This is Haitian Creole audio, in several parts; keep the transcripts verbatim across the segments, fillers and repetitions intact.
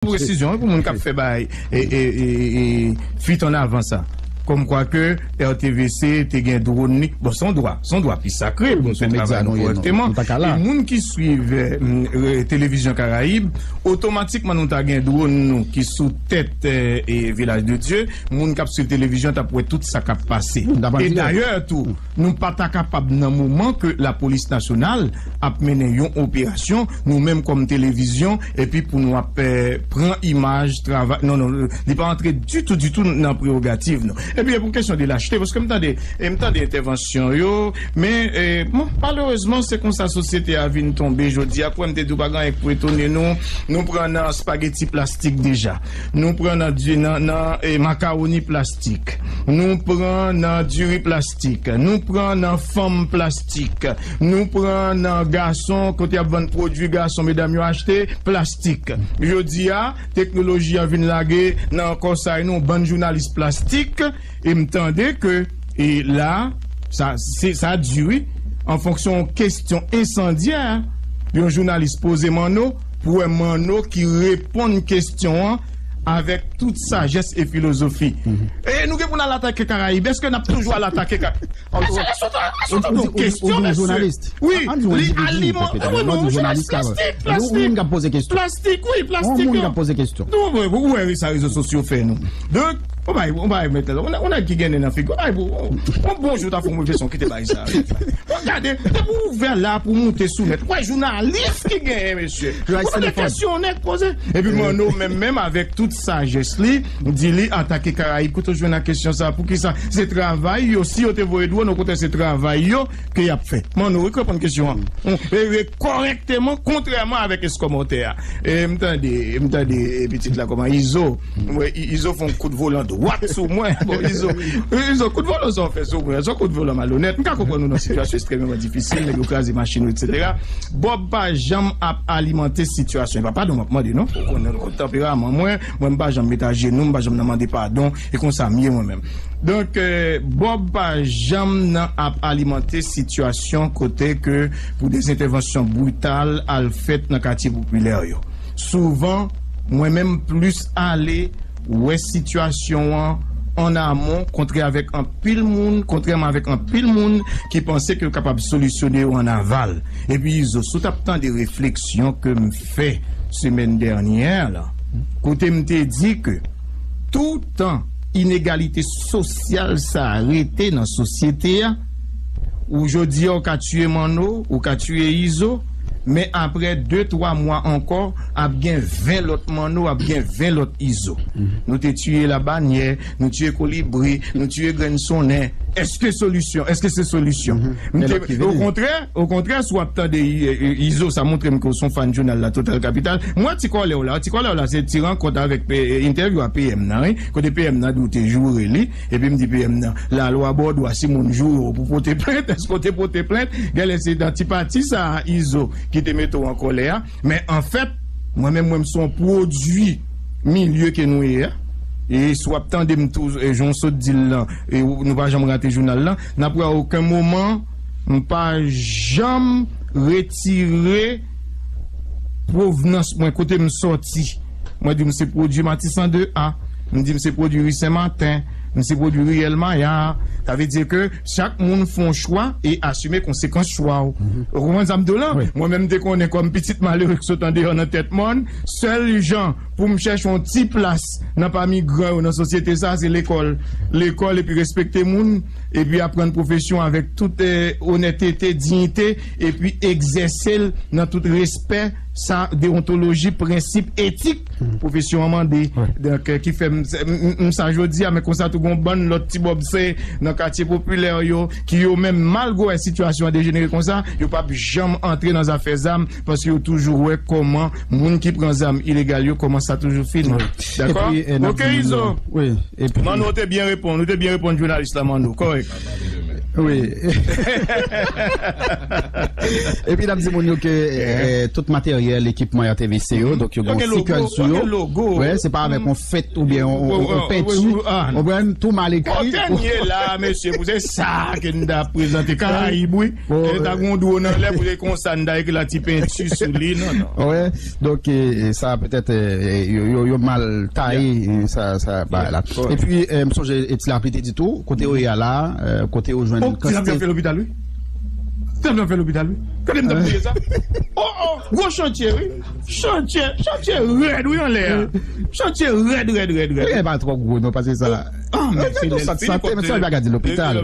Presizyon, wi, pou moun k ap fè bagay e, e, e, e, fuite en avant sa. Kòmkwa ke R T V C te gen dwòn li. Bon, se yon dwa, se yon dwa pi sakre pou nou fè travay nou kòrèkteman. E moun ki swiv, eh, mm, eh, Televizyon Karayib, otomatikman nou ta gen dwòn nou ki sou tèt, eh, e Vilaj de Dye. Moun k ap swiv televizyon t ap wè tout sa k ap pase. E dayè tou, nou pa ta kapab nan moman ke Lapolis Nasyonal ap mennen yon operasyon, nou menm kòm televizyon, epi pou nou ap, eh, pran imaj, travay. Non, non, li pa antre ditou, ditou nan prerogativ nou. Epi pou kesyon de lachte, paske m tande, e m tande entèvansyon yo, men, eh, bon, malerezman, se konsa sosyete a vin tonbe jodi a. Kwè m te di w pa gen anyen k pou etone nou. Nou pran nan spageti plastik deja. Nou pran nan, di- nan, nan, eh, makawoni plastik. Nou pran nan diri plastik. Nou pran nan fanm plastik. Nou pran nan gason, kote y ap vann pwodui gason, medam yo achte, plastik. Jodi a, teknoloji an vin lage nan kòsay nou, bann jounalis plastik. E m tande ke, e la, sa, se, sa di wi, an fonksyon yon kesyon ensandyè, yon jounalis poze Manno, pou wè Manno ki reponn kesyon an avèk tout sajès e filozofi. E nou gen pou n al atake Karayib. Èske n ap toujou al atake Karayib? Èske, èske w ta, èske w ta gen yon kesyon, mesye? Wi, li aliman-, wi, non, jounalis plastik, plastik. Plastik, wi, plastik. Yon moun k ap poze kesyon. Non, wi, wi, wi, sa rezo sosyo fè nou. Donk, on bay, on bay mèt la. On a, on a ki gen nan figi. On bay, bon, on, on bon jou ta fè move son kite bay sa. Bon, gade, depi ou ouvè la pou moute sou nèt. Wè, jounalis ki genyen, mesye. Ou tande kesyon nèg poze. Epi Manno, menm, menm avèk tout sajès li, di li atake Karayib. Kote w jwenn nan kesyon sa? Poukisa? Se travay yo. Si yo te voye dwòn, okontrè, se travay yo ke y ap fè. Manno, wi, reponn kesyon an. Ou, e, e, kòrèkteman, kontrèman avèk eskòmòtè a. E, m tande, m tande, e, pitit la kòman Izo. Mwen, I-, Izo fè yon kout volan dwat sou mwen. Bon, Izo, Izo, kout volan sa w fè sou mwen. Se yon kout volan malonèt. M ka konprann ou nan sitiyasyon ekstrèmeman difisil, nèg yo kraze machin ou, etsetera. Bob pa janm ap alimante sitiyasyon. E pa padon m ap mande, non. Ou konnen, ou konn tanperaman mwen. Mwen, m pa janm met ajenou, m pa janm nan mande padon. E konsa m ye mwen menm. Donk, eh, Bob pa janm nan ap alimante sitiyasyon kote ke pou de entèvansyon brital al fèt nan katye popilè yo. Souvan, mwen menm plis ale wè sitiyasyon an an amon, kontrè avèk anpil moun, kontrèman avèk anpil moun ki panse ke yo kapab solisyone yo an aval. Epi Izo, si w t ap tande refleksyon ke m fè semèn dènyè la, kote m te di ke toutan inegalite sosyal sa a rete nan sosyete a, ou jodi a ou ka tiye Manno, ou ka tiye Izo, men apre de, twa mwa ankò, ap gen ven lòt Manno, ap gen ven lòt Izo. Nou te tiye Labanyè, nou tiye Kolibri, nou tiye Grenn Sonnen. Èske solisyon? Èske se solisyon? M te, okontrè, okontrè, si w ap tande I-, I-, Izo, sa montre m ke w se yon fan jounal La Total Capital. Mwen, ti kòlè w la, ti kòlè w la, se ti rankont avèk, eh, entèvyou a P M nan, wi. Kote P M nan di w te joure li, epi m di P M nan, lalwa ba w dwa si moun joure w pou pote plent, èske w te pote plent? Genlè se nan ti pati sa a, Izo, ki te mete w an kòlè a. Men anfèt, mwen menm, mwen, m se yon pwodui milye ke nou ye a. E si w ap tande m tou, e, jan w sot di l lan, e, nou pa janm rate jounal lan, n ap wè a okenn moman, m pa janm retire pwovnans mwen, kote m sòti. Mwen di m se pwodui Matisan de A, m di m se pwodui ri Sen Maten, m se pwodui riyèl Maya. Sa vle di ke chak moun fè yon chwa e asime konsekans chwa w. Ou konprann sa m di w lan? Mwen menm, m te konnen kòm pitit malere k sot andeyò nan Tèt Mòn, sèl jan pou m chèche yon ti plas nan pami gran yo nan sosyete sa, se lekòl. Lekòl epi respekte moun, epi aprann pwofesyon avèk tout, eh, onètete, diyite, epi egzèse l nan tout respè, sa, dewontoloji, prensip, etik pwofesyon an mande. Donk, eh, ki fè m, m, m, m sa jodi a, men konsa tou gon bann lòt ti bòb se nan katye popilè yo, ki yo menm, malgre w wè sitiyasyon an dejenere konsa, yo p ap janm antre nan zafè zam, paske yo toujou wè kòman moun ki pran zam ilegal yo, kòman sa toujou fini. Dakò? Oke, Izo. Manno, ou te byen reponn, ou te byen reponn jounalis la, Manno. Kòrèk. Wi. Epi n ap di moun yo ke eh, tout materyèl, ekipman R T V C yo, donk yo gen yon sikèl sou yo. Wè, se pa avèk yon fent oubyen yon penti. Konprann, tou mal ekri. Kote n ye la, mesye, pou se sa ke n ta prezante Karayib, wi. E ta gen yon dwo nan lè pou se konsa n ta ekri la, ti penti sou li, non, non. Wè, donk, eh, sa petèt eh, yo, yo, yo mal taye eh, sa, sa bagay la. Epi, eh, m sonje eh, Ti Lapli te di tou, kote yo ye a la, eh, kote yo jwenn kantite. Ti Lapli ap fè lopital, wi. Ti Lapli ap fè lopital, wi. Kote m t ap bliye sa? Oh, oh, gwo chantye, wi. Chantye, chantye rèd, wi, anlè a. Chantye rèd, rèd, rèd, rèd. Li pa twò gwo, non, pase sa. Ah, men se lè l fini, sa, sa, sa, bagay di lopital.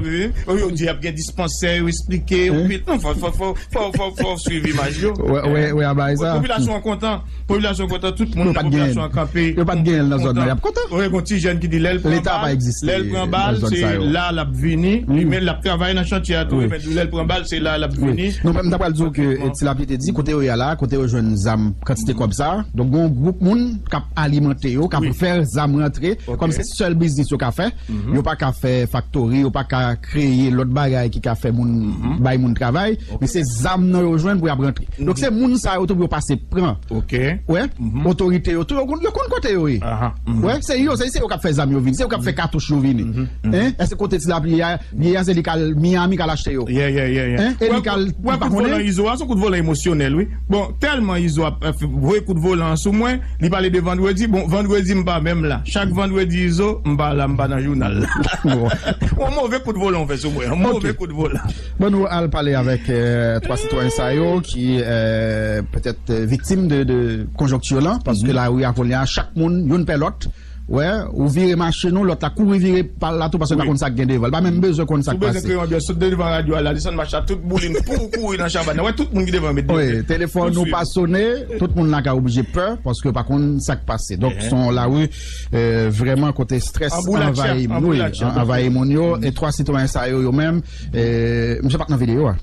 Yo di ap gen dispansè, yo esplike, anpil. Non, fò, fò, fò, fò, fò, fò w swiv imaj yo. Wè, wè, wè, a bay sa. Popilasyon an kontan. Popilasyon kontan, tout moun nan popilasyon an kanpe. Yo pa t gen l nan zòn nan, y ap kontan. Wè, gon ti jèn ki di lè l pran bal, lè l pran bal, se la l ap vini. Li menm l ap travay nan chantye a tou, men lè l pran bal, se la l ap vini. Non, men m ta pral di w ke eh, Ti Lapli te di, kote yo ye a la, kote yo jwenn zam, kantite kòb sa. Donk, gon gwoup moun k ap alimante yo, k ap fè zam rantre, kòm se sèl biznis yo ka fè. Yo pa ka fè faktori, yo pa ka kreye lòt bagay ki ka fè moun, bay moun travay, men se zam nan yo jwenn pou y ap rantre. Donk se moun sa yo tou pou yo pase pran. Wè, otorite yo tou, yo konn, yo konn kote yo ye. Wè, se yo, se, se yo k ap fè zam yo vini, se yo k ap fè katouch yo vini. Hein? Èske kote Ti Lapli a, ye a se li k al Miami k al achte yo? Hein? E li k al, ou pa konnen? Kout volan Izo a, se yon kout volan emosyonèl, wi. Bon, tèlman Izo ap, ap voye kout volan an sou mwen, li pale de vandredi. Bon, vandredi, m pa menm la. Chak vandredi, Izo, m pa la, m pa nan jounal la. Yon move kout volan w fè sou mwen. Yon move kout volan. Bon, nou al pale avèk eh, twa sitwayen sa yo ki eh, petèt eh, viktim de, de konjonkti lan, paske lari a kounye a, chak moun, youn pè lòt. Wè, ou vire machin ou, lòt la kouri vire pa l la tou, paske l pa konn sa k gen devan. L pa menm bezwen konn sa k pase. Si w bezwen kreye anbyans, sot devan radyo a la, desann mach la, tout boulin, pou w kouri nan chavay nan. Wè, tout moun ki devan yo met dlo. Wi, telefòn ou pa sonnen, tout moun lakay oblije pè, paske yo pa konn sa k pase. Donk, se yon lari eh, vrèman kote estrès anvayi moun, wi, anvayi moun yo. E twa sitwayen sa yo, yo menm, eh, misye pa t nan videyo a.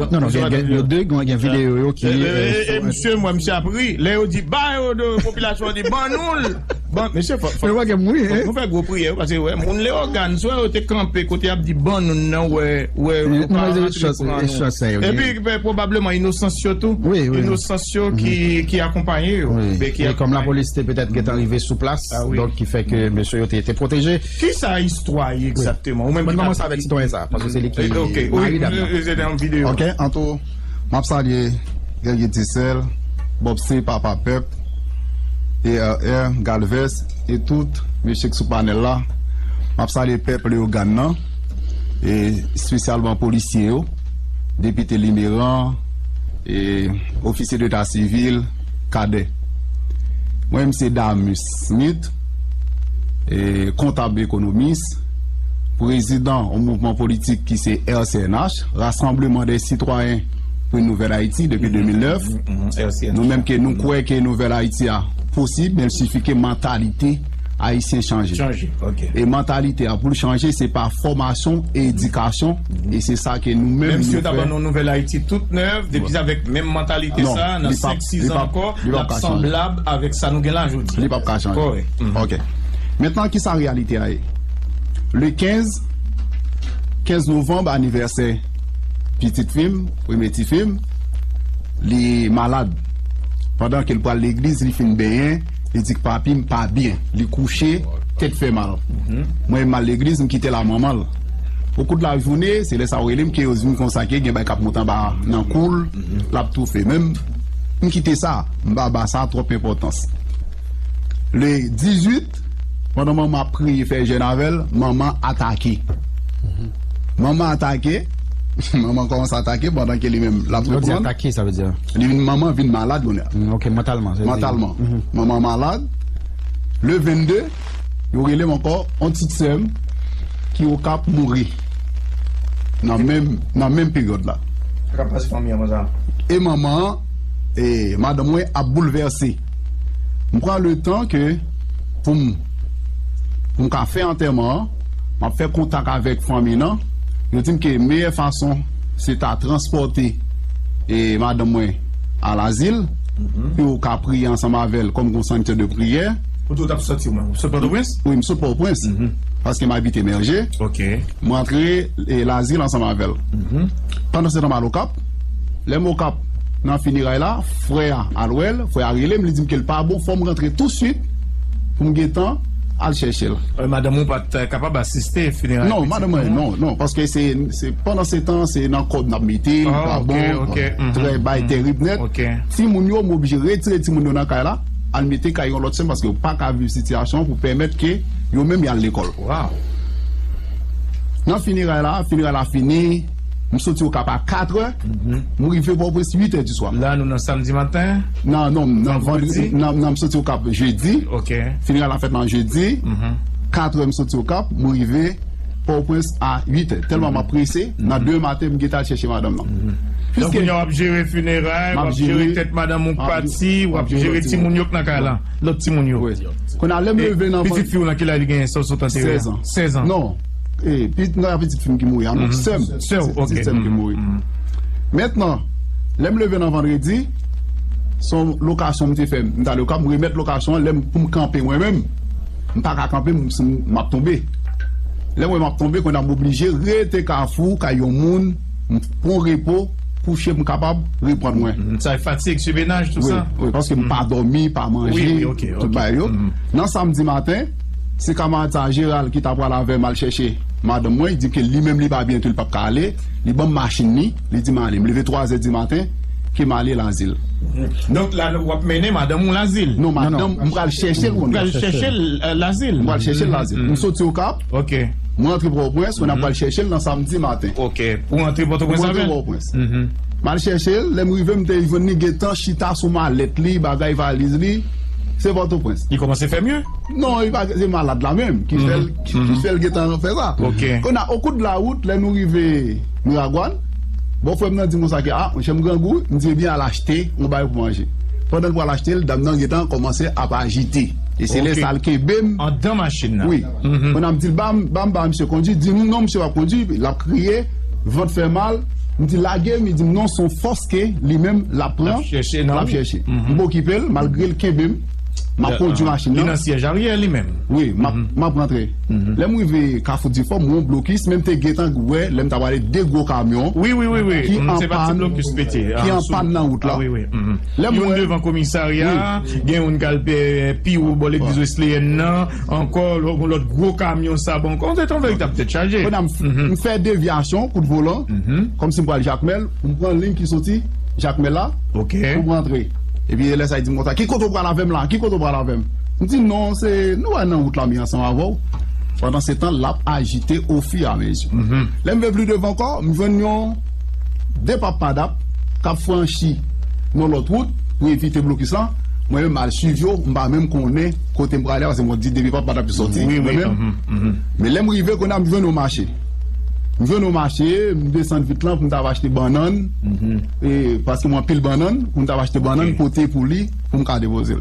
Non, non, gen, gen, yo de, gen, gen videyo yo ki eh, eh, misye, m wè misye ap ri. Lè yo di, ba yo, de popilasyon an di, ban nou l. Ban, mesye, fò, fò nou fè gwo priyè, paske, wè, moun Leyogàn, sou yo te kanpe kote y ap di, ban nou l nan, wè, wè, yo pa rantre pran nou. Epi, ben, pwobableman, inosans yo tou. Inosans yo ki, ki akonpaye yo. E kòm lapolis te petèt gentan rive sou plas, donk ki fè ke mesye yo te, te pwoteje. Kisa istwa ye egzakteman? Ou menm ki kòmanse avèk sitwayen sa, paske se li ki mari dam nan. Ok, an tou, m ap salye Guerrier Dieuseul, Bob C, Papa Pèp, E R R, Galvez, e tout mesye ki sou panèl la. M ap salye pèp Leyogàn nan, e espesyalman polisye yo, depite Limeran, e ofisye deta sivil, kadè. Mwen, m se Damus Smith, e kontab ekonomis, prezidan yon mouvman politik ki se R C N H, Rassemblement des Citoyens pour une Nouvelle Haïti, depi de mil nèf. Nou menm ke nou kwè ke Nouvèl Ayiti a posib, men l sifi ke mantalite ayisyen chanje. E mantalite a, pou l chanje, se pa fòmasyon e edikasyon, e se sa ke nou menm nou fè. Menm si yo ta ban nou Nouvèl Ayiti tout nèf, depi se avèk menm mantalite sa, nan senk, sis an ankò, l ap sanblab avèk sa nou gen la jodi a. Li p ap ka chanje. Ok. Mentnan, kisa reyalite a ye? Le kenz, kenz novanm, anivèsè pitit fi m, premye ti fi m, li malad. Pandan ke l pral legliz, li fin benyen, li di k papi m pa byen. Li kouche, tèt fè mal. Mwen, m al legliz, m kite l a manman l. Okou de lajounen, se lè sa yo rele m ke yo di m konsa ke gen bagay k ap monte anba nan kou l, l ap toufe. Men m, m kite sa, m pa ba sa twòp enpòtans. Le dizuit, pandan manman ap priye fè jèn avè l, manman atake. Manman atake, manman kòmanse atake pandan ke li menm l ap reprann. Lè w di atake, sa vle di? Li vin, manman vin malad kounye a. Mm, ok, mantalman, sa vle di. Mantalman. Manman malad. Le vennde, yo rele m ankò, yon ti sè m ki Okap mouri. Nan menm, nan menm peryòd la. Sa k ap pase fanmi an konsa? E manman an, e madanm mwen ap boulvèse. M pran le tan ke pou m, pou m ka fè antèman an, m ap fè kontak avèk fanmi nan. Yo di m ke meyè fason, se ta transpòte e madanm mwen a lazil, pou yo ka priye ansanm avè l kòm gon sanktè de priyè. Kote w t ap sòti, ou menm? Ou sot Pòtoprens? Wi, m sot Pòtoprens. paske m abite Mèje. Ok. Mwen antre e, Lazil ansanm avè l. Pandan se tan, m al Okap. Lè m Okap, nan fineray la, frè a al wè l, frè a rele m, li di m ke l pa bon, fò m rantre touswit pou m gentan al chèche l. Euh, madanm ou pa t kapab asiste fineray pitit ou? Non, madanm mwen, non, non, paske se, se pandan se tan, se nan kòb n ap mete l, li pa bon, trè bay terib nèt. Timoun yo, m oblije retire timoun yo nan kay la, al mete kay yon lòt sè m, paske yo pa ka viv sitiyasyon an pou pèmèt ke yo menm y al lekòl. Nan fineray la, fineray la fini, m soti Okap a katrè, m rive Pòtoprens uitè di swa. La, nou nan samdi maten? Nan, non, nan vandredi, nan, nan, m soti Okap jedi. Ok. Fineray la fèt nan jedi. Katrè, m soti Okap, m rive Pòtoprens a uitè. Tèlman m ap prese, nan de maten, m gentan al chèche madanm nan. Donk, kounye a w ap jere fineray, w ap jere tèt madanm ou k pati, w ap jere timoun yo k nan kay la. Lòt timoun yo. Kounye a, lè m leve nan pitit fi w nan ki laj li genyen, sa w sot antere a? Sèz an. Sèz an. Non. E, pitit, non, pitit fi m ki mouri a, non. Sè m. Sè w, ok. Se sè m ki mouri. Mentnan, lè m leve nan vandredi, se yon lokasyon m te fè. M t ale Okap, m remèt lokasyon an, lè m, pou m kanpe mwen menm, m pa ka kanpe, m, m, m ap tonbe. Lè m wè m ap tonbe, kounye a m oblije rete Kafou, kay yon moun, m pran repo, kouche, m kapab reprann mwen. Sa e fatig, sibennaj, tou sa? Wi, paske m pa dòmi, pa manje, tout bagay yo. Nan samdi maten, se kamarad sa a, Jeral, ki ta pral avè m al chèche madanm mwen, li di ke li menm li pa byen tou, li p ap ka ale. Li ban m machin li, li di m ale. M leve twazè di maten, ke m ale Lazil. Donk la, w ap mennen madanm ou Lazil? Non, madanm, m pral chèche l kounye a. Pral chèche l, euh, Lazil? M pral chèche l Lazil. M soti Okap, ok, mwen antre Pòtoprens, kounye a m pral chèche l nan samdi maten. Ok, pou antre Pòtoprens avè l? Pou antre Pòtoprens. M al chèche l, lè m rive, m te jwenn li gentan chita sou malèt li, bagay valiz li, se Pòtoprens. Li kòmanse fè mye? Non, li pa, se malad la menm ki fè l, ki fè l gentan fè sa. Ok. Kounye a, au cours de la route, lè nou rive Miragwàn, bòfrè m nan di m konsa ke, "A, monchè, m grangou," m di, "Ebyen, al achte yon bagay pou manje." Pandan l pral achte l, dam nan gentan kòmanse ap ajite. E se lè sa l kenbe m. Anndan machin nan? Wi. Kounye a m di l, "Ba m, ba m, ba misye kondui." Di m, "Non, misye p ap kondui." L ap kriye, vant fè mal. M di, "Lage m." Li di m, "Non, se yon fòs ke li menm l ap pran, l ap chèche." M pa okipe l, malgre l kenbe m. M ap kondui machin nan. Li nan syèj aryè li menm? Wi, m ap, m ap rantre. Lè m rive Kafou Difò, m wè yon blokis, men m te gentan wè, lè m t ap prale, de gwo kamyon ki an pàn, ki an pàn nan wout la. Wi, wi. Lè m wè, youn devan komisarya, gen youn k al pi wo bò legliz Wesleyèn nan, ankò, lò-, lòt gwo kamyon sa, bon, ankò, se te yon veritab tèt chaje. Kounye a, m f-, m fè devyasyon, kout volan, kòmsi m pral Jakmèl, m pran liy ki soti Jakmèl la, pou m rantre. Epi lè sa, li di m konsa, "Ki kote w pral avè m la? Ki kote w pral avè m?" M di, "Non, se, nou wè nan wout la, m ye ansanm avè w." Pandan se tan, l ap ajite ofiramezi. Lè m vin pli devan ankò, m jwenn yon de pap padap k ap franchi yon lòt wout pou evite blokis lan. Mwen menm, m al swiv yo, m pa menm konnen kote m prale a, paske m konn di depi pap padap yo soti, mwen menm. Men lè m rive, kounye a, m jwenn yon mache. M jwenn yon mache, m desann vit lan pou m ta va achte bannann, e, paske m anpil bannann, pou m ta va achte bannann, pote pou li, pou m ka depoze l.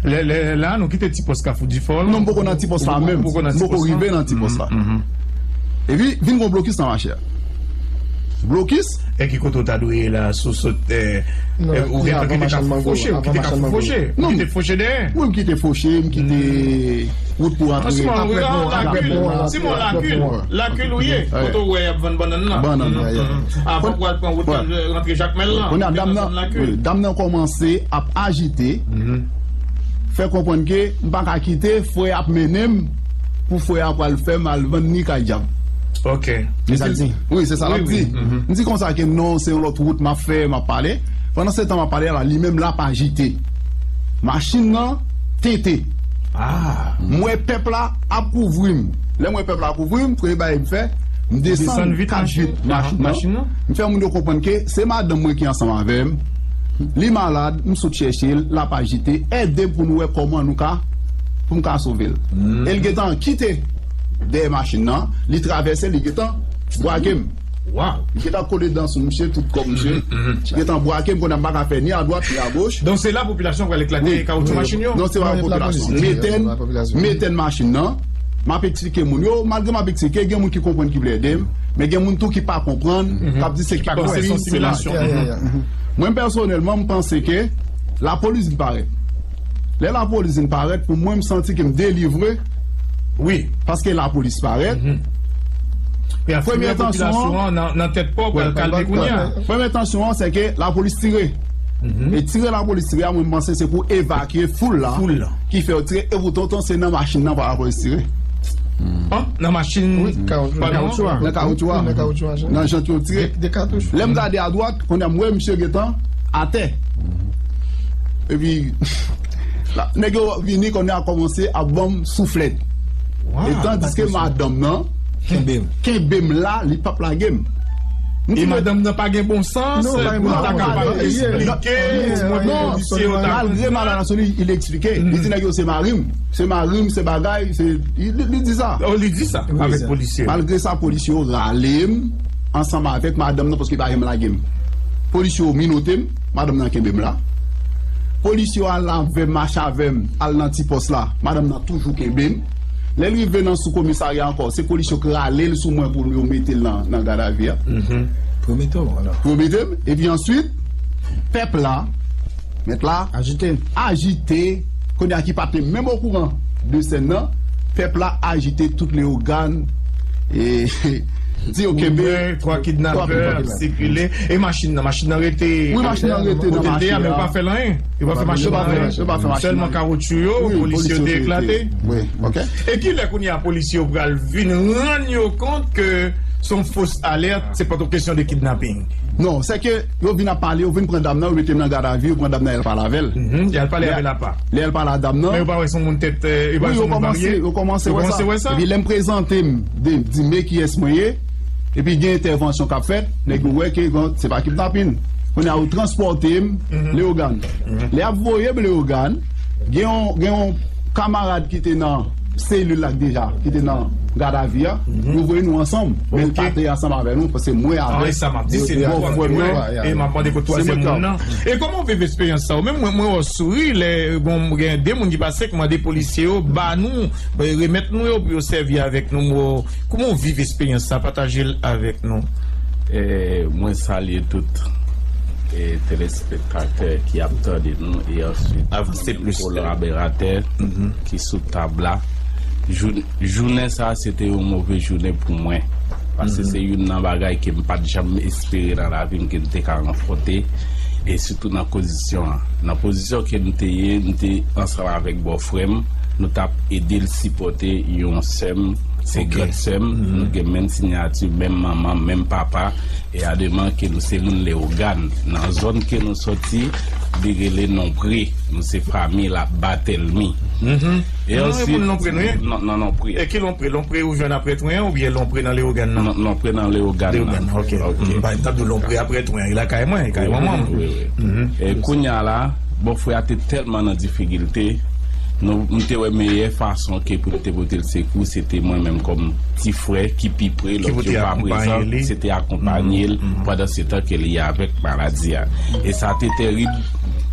Lè, lè, la, nou kite ti pòs Kafou Difò la? Non, m poko nan ti pòs la menm. M poko rive nan ti pòs la. Epi, vin gon blokis nan mache a. Blokis? E ki kote w ta dwe ye la, sou sot, e, ou gen tan kite Kafou Foche, ou kite Kafou Foche, ou kite Foche dèyè? Wi, m kite Foche, m kite wout pou antre. An, Simon, Lakil, Lakil ou ye, kote w wè y ap vann bannann nan. Bannann, wi. Avan pou al pran wout rantre Jakmèl lan. Kounye a, dam nan, wi, dam nan kòmanse ap ajite, fè konprann ke m pa ka kite frè ap mennen m pou frè a pral fè m al vann ni kay dyab. Ok. Se sa l di? Wi, se sa l ap di. M di konsa ke non, se yon lòt wout m ap fè, m ap pale. Pandan se tan m ap pale a la, li menm l ap ajite. Machin nan tete. M wè pèp la ap kouvri m. Lè m wè pèp la ap kouvri m, premye bagay m fè, m desann kat vit machin nan. M fè moun yo konprann ke se madanm mwen ki ansanm avè m. Li malad, m sot chèche l, l ap ajite, ede m pou nou wè kòman nou ka, pou m ka sove l. E l gentan kite dèyè machin nan, li travèse, li gentan bwake m. Li gentan kole dan sou misye, tout kò misye. Li gentan bwake m, kounye a m pa ka fè ni adwat, ni agoch. Donk se la popilasyon pral eklate kawotchou machin yo? Non, se pa popilasyon. M etèn, m etèn machin nan. M ap eksplike moun yo, malgre m ap eksplike, gen moun ki konprann ki vle ede m, men gen moun tou ki pa konprann, k ap di se kidnaping, se machin. Mwen pèsonèlman, m panse ke lapolis vin parèt. Lè lapolis vin parèt, pou mwen, m santi ke m delivre Wi. Paske lapolis parèt. Premye tansyon an, nan tèt pa w pral kalme kounye a. Premye tansyon an, se ke lapolis tire. E tire lapolis tire a, mwen, m panse se pou evakye foul la. Ki fè yo tire. E poutan, se nan machin nan pa lapolis tire. Nan machin. Nan kawotchou a. Nan kawotchou a. Nan jant yo tire. Lè m gade adwat, kounye a m wè misye gentan atè. Epi, nèg yo vini, kounye a kòmanse ap ban m souflèt. E tandiske madanm nan kenbe m la, li p ap lage m. E madanm nan pa gen bon sans pou ta kapab esplike, montre polisye yo ta konprann. Malgre madanm nan sou li, li eksplike. Li di nèg yo se mari m. Se mari m, se bagay, se, li, li di sa. Oh, li di sa avèk polisye. Malgre sa, polisye yo rale m ansanm avèk madanm nan paske li pa janm lage m. Polisye yo minote m, madanm nan kenbe m la. Polisye yo al avè m, mache avè m, al nan ti pòs la, madanm nan toujou kenbe m. Lè l rive nan sou komisarya ankò, se polisye yo k rale l sou mwen pou yo mete l nan, nan gadavi a. Pou yo mete w, alò. Pou yo mete m, epi answit, pèp la, mèt la, ajite. Ajite, kounye a ki pa te menm okouran de sèn nan, pèp la ajite tout Leyogàn, e, di yo kenbe twa kidnapè ap sikile. E machin nan, machin nan rete. Wi, machin nan rete nan mache a, men yo pa fè l anyen. Yo pa fè machin nan anyen. Sèlman kawotchou yo, polisye yo te eklate. E kilè kounye a polisye yo pral vin rann yo kont ke se yon fos alèt, se pa t yon kesyon de kidnaping? Non, se ke yo vin ap pale, yo vin pran dam nan, yo mete m nan gadavi, yo pran dam nan, y al pale avè l. Y al pale avè l apa. Lè y al pale a dam nan. Men yo pa wè se yon moun tèt, yo pa wè se yon moun varye. Yo kòmanse wè sa. Epi lè m prezante m, di, di men kiyès mwen ye, epi gen entèvansyon k ap fèt, nèg yo wè ke se pa kidnaping. Kounye a yo transpòte m Leyogàn. Lè y ap voye m Leyogàn, gen yon, gen yon kamarad ki te nan selil la deja, ki te nan gadavi a, yo voye nou ansanm. Men l pa te ansanm avè nou, paske mwen avèk bòfrè m nan. E m ap mande pou twazyèm moun nan. E kòman w viv eksperyans sa? Ou menm, mwen, mwen wè w souri lè, bon, gen de moun ki pase k mande polisye yo ba nou, remèt nou yo pou yo sèvi avèk nou. Kòman w viv eksperyans sa? Pataje l avèk nou. E, mwen salye tout, e, telespektatè ki ap tande nou e answit kolaboratè ki sou tab la. Jou-, jounen sa a, se te yon move jounen pou mwen. Paske se youn nan bagay ke m pa t janm espere nan lavi m ke m te ka ranfwonte, e sitou nan pozisyon an. Nan pozisyon ke m te ye, m te ansanm avèk bòfrè m, nou t ap ede l sipòte yon sè m, se gran sè m, nou gen menm siyati, menm manman, menm papa, e a deman ke nou se moun Leyogàn. Nan zòn ke nou sòti, li rele Nonpre, nou se fanmi la Batelmi. E answit, nan Nonpre. E ki Lon- Pre, Lon Pre ou jwenn apre Twen an oubyen Lon Pre nan Leyogàn nan? Non, Lon Pre nan Leyogàn nan. Leyogàn, ok. M pa t ap di Lon Pre apre Twen an, e lakay mwen, e kay manman m. E kounye a la, bòfrè a te tèlman nan difikilte, nou, m te wè meyè fason ke pou m te pote l sekou, se te mwen menm kòm ti frè ki pi pre, lòt yo pa prezan, se te akonpanye l pandan se tan ke li avèk maladi a. E sa te tèrib,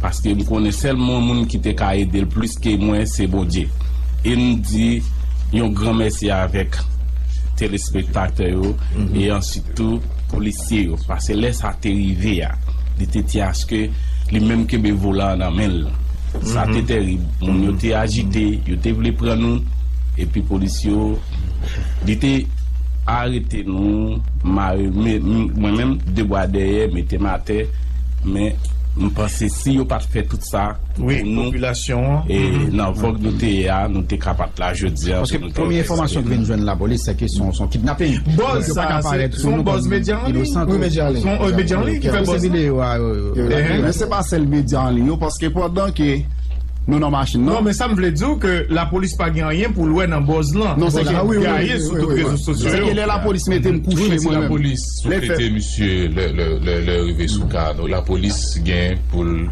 paske m konnen sèlman moun ki te ka ede l plis ke mwen, se Bondye. E m di yon gran mèsi avèk telespektatè yo e answit tou polisye yo. Paske lè sa te rive a, li te tye aske li menm kenbe volan an nan men l. Sa te tèrib. Moun yo te ajite, yo te vle pran nou, epi polisye yo, li te arete nou, mare, men, men, mwen menm, de bwa dèyè, mete m atè, men m panse si yo pa t fè tout sa, wi, pou nou, popilasyon an. E nan vòg nou te ye a, nou te ka pa t la jodi a. Paske premye enfòmasyon ki vin jwenn lapolis, se ke se yon, se yon kidnaping. Bòz sa, se yon bòz medya an liy? Wi, medya an liy. Se yon, euh, medya an liy ki fè bòz sa. Men se pa sèl medya an liy yo, paske pandan ke nou nan machin nan. Non, men sa m vle di w ke lapolis pa gen anyen pou l wè nan bòz lan. Non, se ke gaye sou tout rezo sosyo yo. Se ke lè lapolis mete m kouche, mwen menm. Wi, men si lapolis souflete misye lè, lè, lè, lè rive sou ka, donk lapolis gen pou l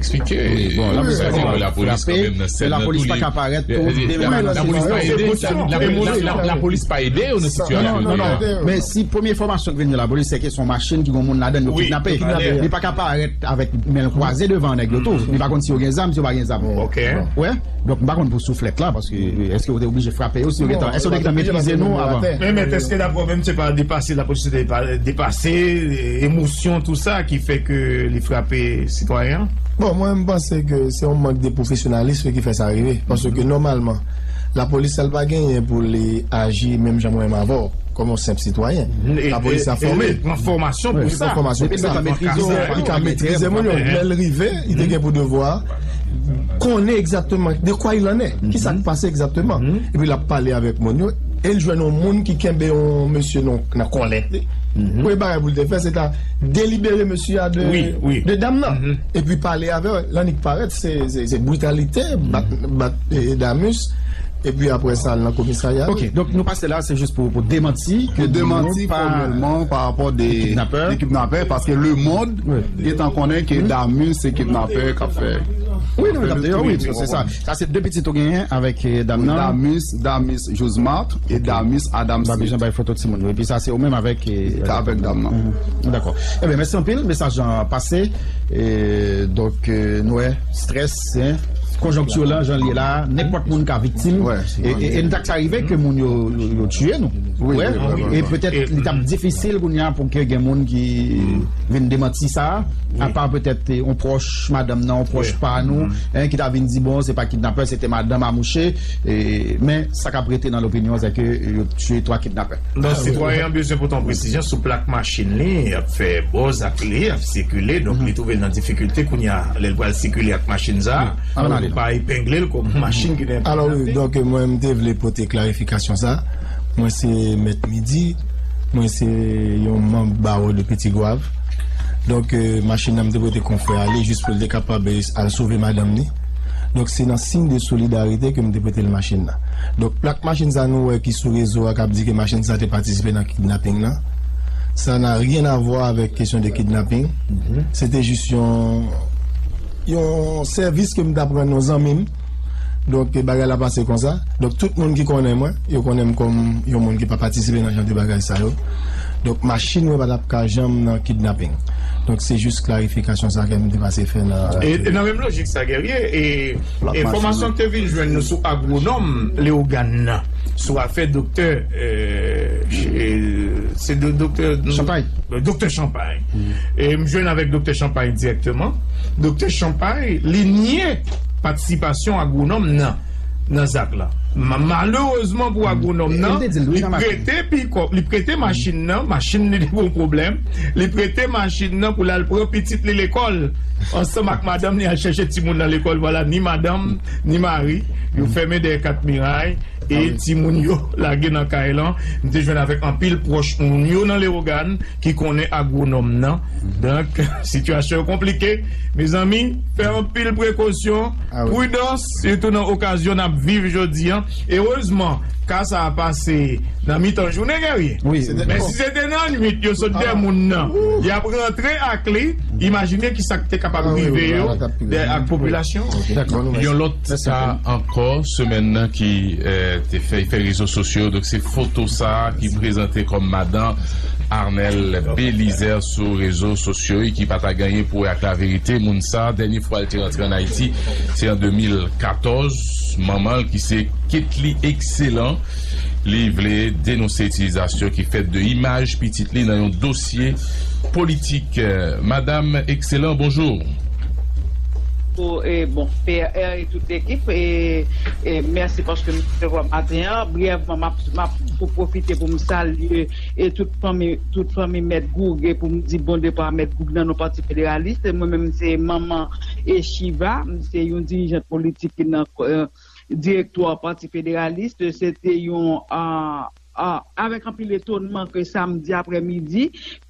eksplike. Wi, bon, lapolis pa kanmenm nan sèn nan tou, lapolis pa ka parèt tou. Lapolis pa ede, lapolis pa ede yo nan sitiyasyon. Non, non, non. Men si premye enfòmasyon ki vin de lapolis, se ke se yon machin ki gen yon moun ladan l, yo kidnape. Li pa ka parèt avèk men l kwaze devan nèg yo tou. Li pa konn si yo gen zam, si yo pa gen zam. Wè? Donk, m pa konn pou souflèt la, paske èske yo te oblije frape yo, si yo gentan, èske yo te gentan metrize nou avan? Men, men èske daprè w menm, se pa depase, lapolis te pa depase, e, emosyon, tou sa, ki fè ke li frape sitwayen an? Bon, mwen, m panse ke se yon mank de pwofesyonalis ki fè sa rive. Paske, nòmalman, Lapolis, sa l pa genyen pou li aji menm jan mwen menm avè w, kòm yon senp sitwayen. Lapolis la fòme. Li pran fòmasyon pou sa. Li pran fòmasyon pou sa. Li ka metrize moun yo. Lè l rive, li te gen pou devwa konnen egzakteman de kwa il en est, ki sa k pase egzakteman. Epi l ap pale avèk moun yo, e l jwenn yon moun ki kenbe yon mesye nan, nan kòlèt li. Premye bagay pou l te fè, se ta delibere mesye a de, de dam nan. Epi pale avè l, annik parèt, se, se, se britalite, bat, bat, eh, Damus. Epi apre sa, al nan komisarya. Ok, donk nou pase la, se jis pou, pou demanti ke nou pa fòmèlman pa rapò de kidnapè, paske lemonn gentan konnen ke Damus se kidnapè k ap fè. Wi, non, kidnapè, wi, se sa. Sa se de pitit ou genyen avèk, eh, dam nan. Damus, Damus Josmart e Damus Adam Smith. Ba bezwen bay foto timoun yo. Epi sa se ou menm avèk, eh, avèk dam nan. Dakò. Ebyen, mèsi anpil. Mesaj lan pase. E, donk, eh, nou wè, strès, hein, konjonkti lan, jan l ye la, nenpòt moun ka viktim. E, e, e n ta ka rive ke moun yo, yo, yo tiye nou. Wi, wi, wi, wi. E petèt li t ap difisil kounye a pou ke gen moun ki vin demanti sa, apa petèt, eh, yon pwòch madanm nan, yon pwòch pa nou, hein, ki ta vin di, bon, se pa kidnapè, se te madanm a mouche. E, men sa k ap rete nan lopinyon, se ke yo tiye twa kidnapè. Donk, sitwayen an bezwen pote yon presizyon sou plak machin li, ap fè buzz ak li, ap sikile, donk li twouve l nan difikilte kounye a, lè l pral sikile ak machin sa a, pou pa epengle l kòm machin ki nan. Alò, wi, donk, mwen, m te vle pote klarifikasyon sa. Mwen se Mèt Midi, mwen se yon manm bawo de Pitigwav. Donk, eh, machin nan, m te prete konfrè a li jis pou l te kapab, eh, al sove madanm li. Donk, se nan siy de solidarite ke m te prete l machin nan. Donk, plak machin sa nou wè ki sou rezo a k ap di ke machin sa te patisipe nan kidnaping nan, sa n'a rien à voir avec question de kidnapping. Se te jis yon, yon sèvis ke m t ap rann yon zanmi m. Donk, bagay la pase konsa. Donk, tout moun ki konnen mwen, yo konnen m kòm yon moun ki pa patisipe nan jan de bagay sa yo. Donk, machin mwen pa t ap ka janm nan kidnaping. Donk, se jis klarifikasyon sa ke m te pase fè nan. E, e nan menm lojik sa, Guerrier, e enfòmasyon k te vin jwenn nou sou agwonòm Leyogàn nan, sou afè doktè, eh, eh, se do-, doktè Champagne. Doktè Champagne. E m jwenn avèk doktè Champagne dirèkteman. Doktè Champagne, li nye patisipasyon agwonòm nan, nan zak la. Ma-, malerezman pou agwonòm nan, li prete pikòp, li prete machin nan, machin li te gon pwoblèm, li prete machin nan pou l al pran pitit li lekòl, ansanm ak madanm li al chèche timoun nan lekòl. Vwala, ni madanm, ni mari, yo fèmen dèyè kat miray, e timoun yo lage nan kay lan. M te jwenn avèk anpil pwòch moun yo nan Leyogàn ki konnen agwonòm nan. Donk, sitiyasyon yo konplike. Mezanmi, fè anpil prekosyon, pridans, sitou nan okazyon n ap viv jodi an. Erezman, ka sa a pase nan mitan jounen, Guerrier. Men si se te nan nwit, yo sot dèyè moun nan, y ap rantre ak li, imajine ki sa k te kapab rive yo, ak popilasyon. Yon lòt ka ankò, semèn nan ki, eh, te fè, fè rezo sosyo, donk se foto sa a ki prezante kòm madan Arnel Belizaire sou rezo sosyo e ki pa ta gen anyen pou wè ak laverite. Moun sa a, dènye fwa l te rantre ann Ayiti, se an de mil katòz. Manman l, ki se Ketly Excellent, li vle denonse itilizasyon ki fèt de imaj pitit li nan yon dosye politik. Eh, Madam Excellent, bonjou. Pou, e, bon, P R e tout lekip, e, e mèsi paske m resevwa maten an. Brèvman, m ap, m ap pou pwofite pou m salye e tout fanmi, tout fanmi Mèt Goug, e pou m di bon depa a Mèt Goug nan non Pati Federalis. E mwen menm, se manman e Chiva, m se yon dirijant politik ki nan, e, direktwa Pati Federalis. Se te yon, a, a, avèk anpil etonman ke samdi aprèmidi,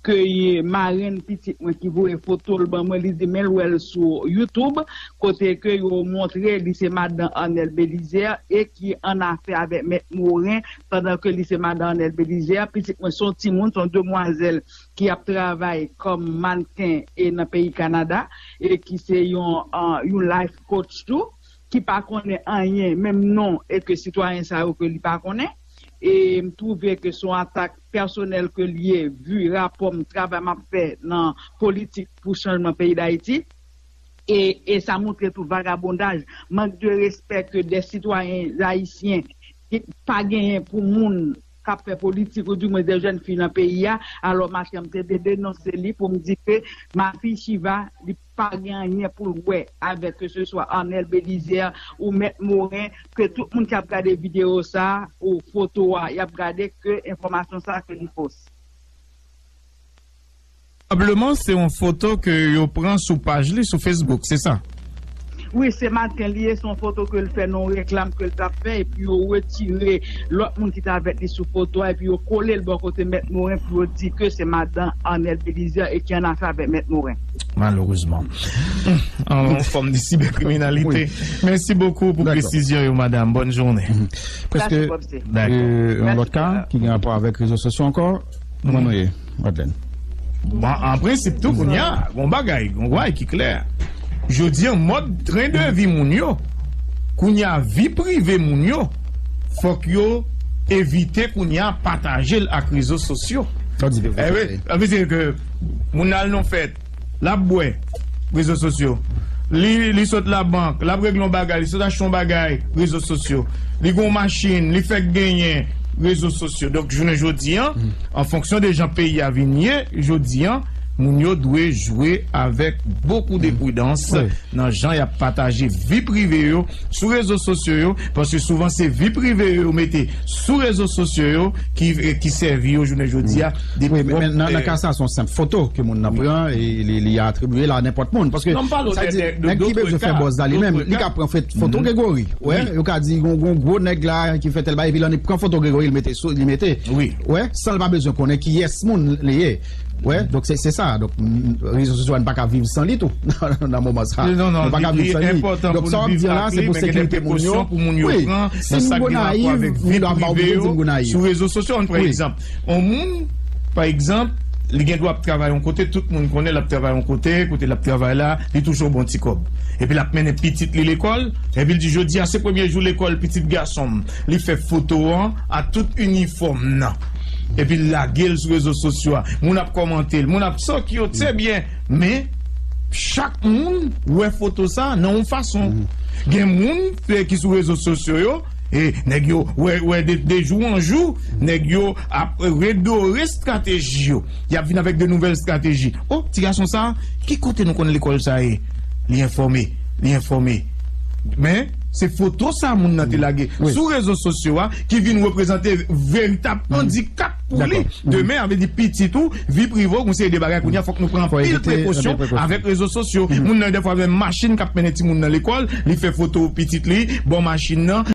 ke marenn pitit mwen ki voye foto l ban mwen, li di men l wè l sou YouTube, kote ke yo montre li se madan Arnel Belizaire e ki annafè avèk Mèt Morin, pandan ke li se madan Arnel Belizaire. Pitit mwen se yon timoun, se yon demwazèl ki ap travay kòm mannken e nan peyi Kanada, e ki se yon, a, yon life coach tou, ki pa konnen anyen, menm non e ke sitwayen sa yo ke li pa konnen. E m twouve ke se yon atak pèsonèl ke l ye, vi rapò m, travay m ap fè nan politik pou chanjman peyi Dayiti. E, e sa montre tou vagabondaj, mank de respè ke de sitwayen ayisyen ki pa genyen pou moun k ap fè politik, ou dimwen de jèn fi nan peyi a. Alò, maten an, m te de-, denonse li pou m di ke ma fille Chiva, li pa gen anyen pou l wè avèk ke se swa Arnel Belizaire ou Mèt Moren, ke tout moun k ap gade videyo sa a ou foto a, y ap gade ke enfòmasyon sa a ke li fos. Probableman, se yon foto ke yo pran sou paj li sou Facebook, se sa? Wi, se maten li ye, se yon foto ke l fè nan yon reklam ke l t ap fè, epi yo retire lòt moun ki t avèk li sou foto a, epi yo kole l bò kote Mèt Moren pou yo di ke se madan Arnel Belizaire e ki an afè avèk Mèt Moren. Malerezman. An fòm de sibèkriminalite. Mèsi bokou pou presizyon yo, madanm. Bòn jounen. Prèske yon lòt ka ki gen rapò avèk rezo sosyo ankò. Kòman nou ye, Madlèn? Bon, an prensip tou, kounye a, gon bagay, gon bagay ki klè. Jodi an, mòd tren de vi moun yo, kounye a, vi prive moun yo, fòk yo evite kounye a pataje l ak rezo sosyo. Sa w di, eh wi, sa vle di ke moun nan al nan fèt, l ap bwè, rezo sosyo. Li, li sot labank, l ap regle yon bagay, li sot achte yon bagay, rezo sosyo. Li gen yon machin, li fèk genyen, rezo sosyo. Donk, jounen jodi an, an fonksyon de jan peyi a vin ye, jodi an, moun yo dwe jwe avèk bokou de pridans nan jan y ap pataje vi prive yo sou rezo sosyo yo, paske souvan se vi vi prive yo yo mete sou rezo sosyo yo ki, ki sèvi yo jounen jodi a de pwòp, nan, nan ka sa, se yon senp foto ke moun nan pran e li, li atribiye l a nenpòt moun. Paske sa vle di, nèg ki bezwen fè buzz la li menm, li ka pran foto Gregory. Wè, yo ka di, gon, gon gwo nèg la ki fè tèl bagay, epi l annik pran foto Gregory, li mete sou, li mete. Wè, san l pa bezwen konnen kiyès moun li ye. Wè, donk se, se sa. Donk, rezo sosyo a, nou pa ka viv san li tou nan moman sa. Nou pa ka viv san li. Donk, sa w ap di an la, se pou sekirite moun yo. Wi, si m Gonayiv, m dwa ba w piti m Gonayiv. Sou rezo sosyo, pa egzanp, yon moun, pa egzanp, li gen dwa ap travay yon kote, tout moun konnen l ap travay yon kote, kote l ap travay la, li touche yon bon ti kòb. Epi l ap mennen pitit li lekòl, epi l di, jodi a se premye jou lekòl pitit gason m. Li fè foto an a tout inifòm nan. Epi l lage l sou rezo sosyo a. Moun ap kòmante l, moun ap, sa ki yo, se byen. Men, chak moun wè foto sa nan yon fason. Gen moun, eh, ki sou rezo sosyo yo, e nèg yo, wè, wè, de, de jou an jou, nèg yo ap redore estrateji yo. Y ap vin avèk de nouvèl estrateji. O, ti gason sa, ki kote nou konn lekòl sa ye? Li enfòme, li enfòme. Men, se foto sa moun nan te lage sou rezo sosyo a ki vin reprezante veritab andikap pou li. Demen, sa vle di pitit ou, vi prive w, yon seri de bagay kounye a, fòk nou pran anpil prekosyon avèk rezo sosyo. Moun nan, dèfwa, menm machin k ap mennen timoun nan lekòl, li fè foto pitit li bò machin nan.